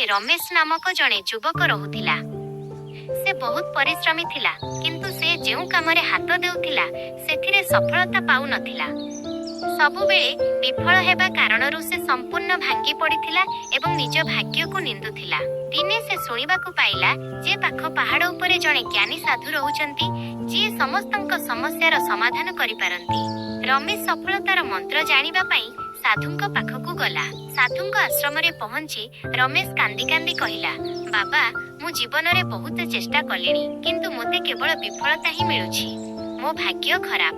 ରମେଶ ନାମକ ଜଣେ ଯୁବକ ରହୁଥିଲା। ସେ ବହୁତ ପରିଶ୍ରମୀ ଥିଲା, କିନ୍ତୁ ସେ ଯେଉଁ କାମରେ ହାତ ଦେଉଥିଲା, ସେଥିରେ ସଫଳତା ପାଉନଥିଲା। ସବୁବେଳେ ବିଫଳ ହେବା କାରଣରୁ ସେ ସମ୍ପୂର୍ଣ୍ଣ ଭାଙ୍ଗି ପଡ଼ିଥିଲା ଏବଂ ନିଜ ଭାଗ୍ୟକୁ ନିନ୍ଦୁଥିଲା। ଦିନେ ସେ ଶୁଣିବାକୁ ପାଇଲା ଯେ ପାଖ ପାହାଡ଼ ଉପରେ ଜଣେ ଜ୍ଞାନୀ ସାଧୁ ରହୁଛନ୍ତି, ଯିଏ ସମସ୍ତଙ୍କ ସମସ୍ୟାର ସମାଧାନ କରିପାରନ୍ତି। ରମେଶ ସଫଳତାର ମନ୍ତ୍ର ଜାଣିବା ପାଇଁ ସାଧୁଙ୍କ ପାଖକୁ ଗଲା। ସାଧୁଙ୍କ ଆଶ୍ରମରେ ପହଞ୍ଚି ରମେଶ କାନ୍ଦି କାନ୍ଦି କହିଲା, "ବାବା, ମୁଁ ଜୀବନରେ ବହୁତ ଚେଷ୍ଟା କଲିଣି, କିନ୍ତୁ ମୋତେ କେବଳ ବିଫଳତା ହିଁ ମିଳୁଛି। ମୋ ଭାଗ୍ୟ ଖରାପ।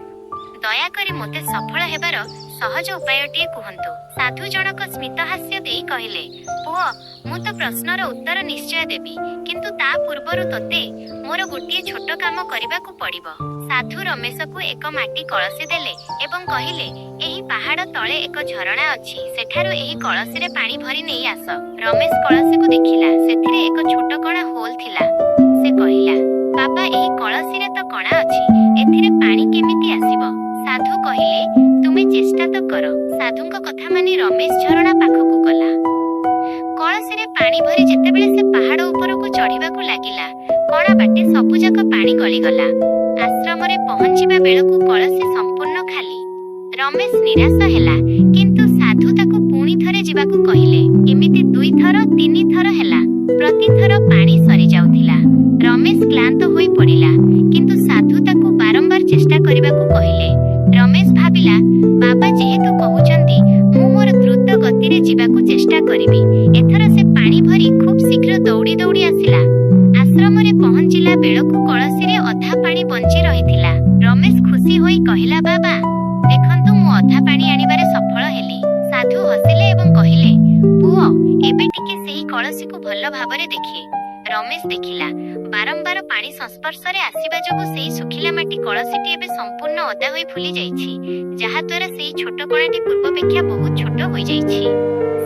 ଦୟାକରି ମୋତେ ସଫଳ ହେବାର ସହଜ ଉପାୟଟିଏ କୁହନ୍ତୁ।" ସାଧୁ ଜଣକ ସ୍ମିତହାସ୍ୟ ଦେଇ କହିଲେ, "ପୁଅ, ମୁଁ ତୋ ପ୍ରଶ୍ନର ଉତ୍ତର ନିଶ୍ଚୟ ଦେବି, କିନ୍ତୁ ତା ପୂର୍ବରୁ ତୋତେ ମୋର ଗୋଟିଏ ଛୋଟ କାମ କରିବାକୁ ପଡ଼ିବ।" ସାଧୁ ରମେଶକୁ ଏକ ମାଟି କଳସୀ ଦେଲେ ଏବଂ କହିଲେ, "ଏହି ପାହାଡ଼ ତଳେ ଏକ ଝରଣା ଅଛି। ସେଠାରୁ ଏହି କଳସୀରେ ପାଣି ଭରି ନେଇ ଆସ।" ରମେଶ କଳସୀକୁ ଦେଖିଲା। ସେଥିରେ ଏକ ଛୋଟ କଣା ହୋଲ ଥିଲା। ସେ କହିଲା, "ବାବା, ଏହି କଳସୀରେ ତ କଣା ଅଛି। ଏଥିରେ ପାଣି କେମିତି ଆସିବ?" ସାଧୁ କହିଲେ, "ତୁମେ ଚେଷ୍ଟା ତ କର।" ସାଧୁଙ୍କ କଥା ମାନି ରମେଶ ଝରଣା ପାଖକୁ ଗଲା। କଳସୀରେ ପାଣି ଭରି ଯେତେବେଳେ ସେ ପାହାଡ଼ ଉପରକୁ ଚଢ଼ିବାକୁ ଲାଗିଲା, କଣା ବାଟେ ସବୁଯାକ ପାଣି ଗଳିଗଲା। ଆଶ୍ରମରେ ପହଞ୍ଚିବା ବେଳକୁ କଳସୀ ସମ୍ପୂର୍ଣ୍ଣ ଖାଲି। ରମେଶ ନିରାଶ ହେଲା, କିନ୍ତୁ ସାଧୁ ତାକୁ ପୁଣି ଥରେ ଯିବାକୁ କହିଲେ। ଏମିତି ଦୁଇଥର, ତିନି ଥର ହେଲା। ପ୍ରତିଥର ପାଣି ସରିଯାଉଥିଲା। ରମେଶ କ୍ଳାନ୍ତ ହୋଇ ପଡ଼ିଲା, କିନ୍ତୁ ସାଧୁ ତାକୁ ବାରମ୍ବାର ଚେଷ୍ଟା କରିବାକୁ କହିଲେ। ରମେଶ ଭାବିଲା, ବାବା ଯେହେତୁ କହୁଛନ୍ତି, ମୁଁ ମୋର ଦ୍ରୁତ ଗତିରେ ଯିବାକୁ ଚେଷ୍ଟା କରିବି। ଏଥର ସେ ପାଣି ଭରି ଖୁବ୍ ଶୀଘ୍ର ଦୌଡ଼ି ଦୌଡ଼ି ଆସିଲା। ଆଶ୍ରମରେ ପହଞ୍ଚିଲା ବେଳକୁ କଳସୀରେ ଅଧା ପାଣି ବଞ୍ଚି ରହିଥିଲା। ରମେଶ ଖୁସି ହୋଇ କହିଲା, "ବାବା, ଦେଖନ୍ତୁ, ମୁଁ ଅଧା ପାଣି ଆଣିବାରେ ସଫଳ ହେଲି।" ସାଧୁ ହସିଲେ ଏବଂ କହିଲେ, "ପୁଅ, ଏବେ ଟିକେ ସେହି କଳସୀକୁ ଭଲ ଭାବରେ ଦେଖେ।" ରମେଶ ଦେଖିଲା, ବାରମ୍ବାର ପାଣି ସଂସ୍ପର୍ଶରେ ଆସିବା ଯୋଗୁଁ ସେହି ଶୁଖିଲା ମାଟି କଳସୀଟି ଏବେ ସମ୍ପୂର୍ଣ୍ଣ ଓଦା ହୋଇ ଫୁଲି ଯାଇଛି, ଯାହାଦ୍ୱାରା ସେହି ଛୋଟ କଣାଟି ପୂର୍ବାପେକ୍ଷା ବହୁତ ଛୋଟ ହୋଇଯାଇଛି।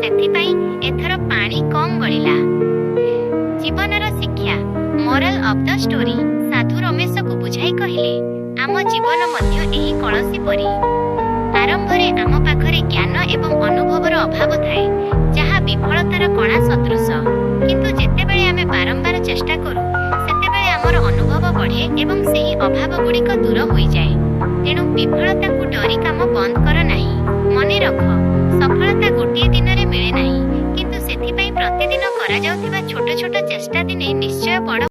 ସେଥିପାଇଁ ଏଥର ପାଣି କମ୍ ଗଳିଲା। ଜୀବନର ଶିକ୍ଷା, ମୋରାଲ ଅଫ the story. ସାଧୁ ରମେଶକୁ ବୁଝାଇ କହିଲେ, ଆମ ଜୀବନ ମଧ୍ୟ ଏହି କଳସୀ ପରି। ଆରମ୍ଭରେ ଆମ ପାଖରେ ଜ୍ଞାନ ଏବଂ ଅନୁଭବର ଅଭାବ ଥାଏ, ଯାହା ବିଫଳତାର କଣା ସଦୃଶ। କିନ୍ତୁ ଯେତେବେଳେ ଆମେ ବାରମ୍ବାର ଚେଷ୍ଟା କରୁ, ସେତେବେଳେ ଆମର ଅନୁଭବ ବଢ଼େ ଏବଂ ସେହି ଅଭାବ ଗୁଡ଼ିକ ଦୂର ହୋଇଯାଏ। ତେଣୁ ବିଫଳତାକୁ ଡରି କାମ ବନ୍ଦ କର ନାହିଁ। ମନେ ରଖ, ସଫଳତା ଗୋଟିଏ ଦିନରେ ମିଳେ ନାହିଁ, କିନ୍ତୁ ସେଥିପାଇଁ ପ୍ରତିଦିନ କରାଯାଉଥିବା ଛୋଟ ଛୋଟ ଚେଷ୍ଟା ଦିନେ ନିଶ୍ଚୟ ବଡ଼